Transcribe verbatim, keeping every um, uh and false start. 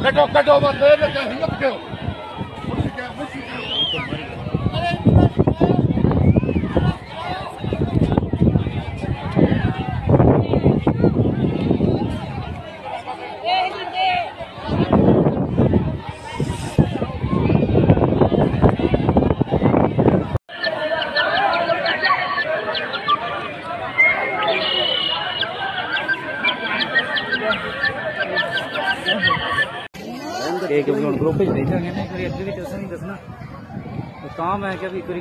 Keto, keto, bas, bas, bas, bas, bas. एक ग्रुप भेज देते हैं, एक बार भी दसना, तो काम है क्या भी करी।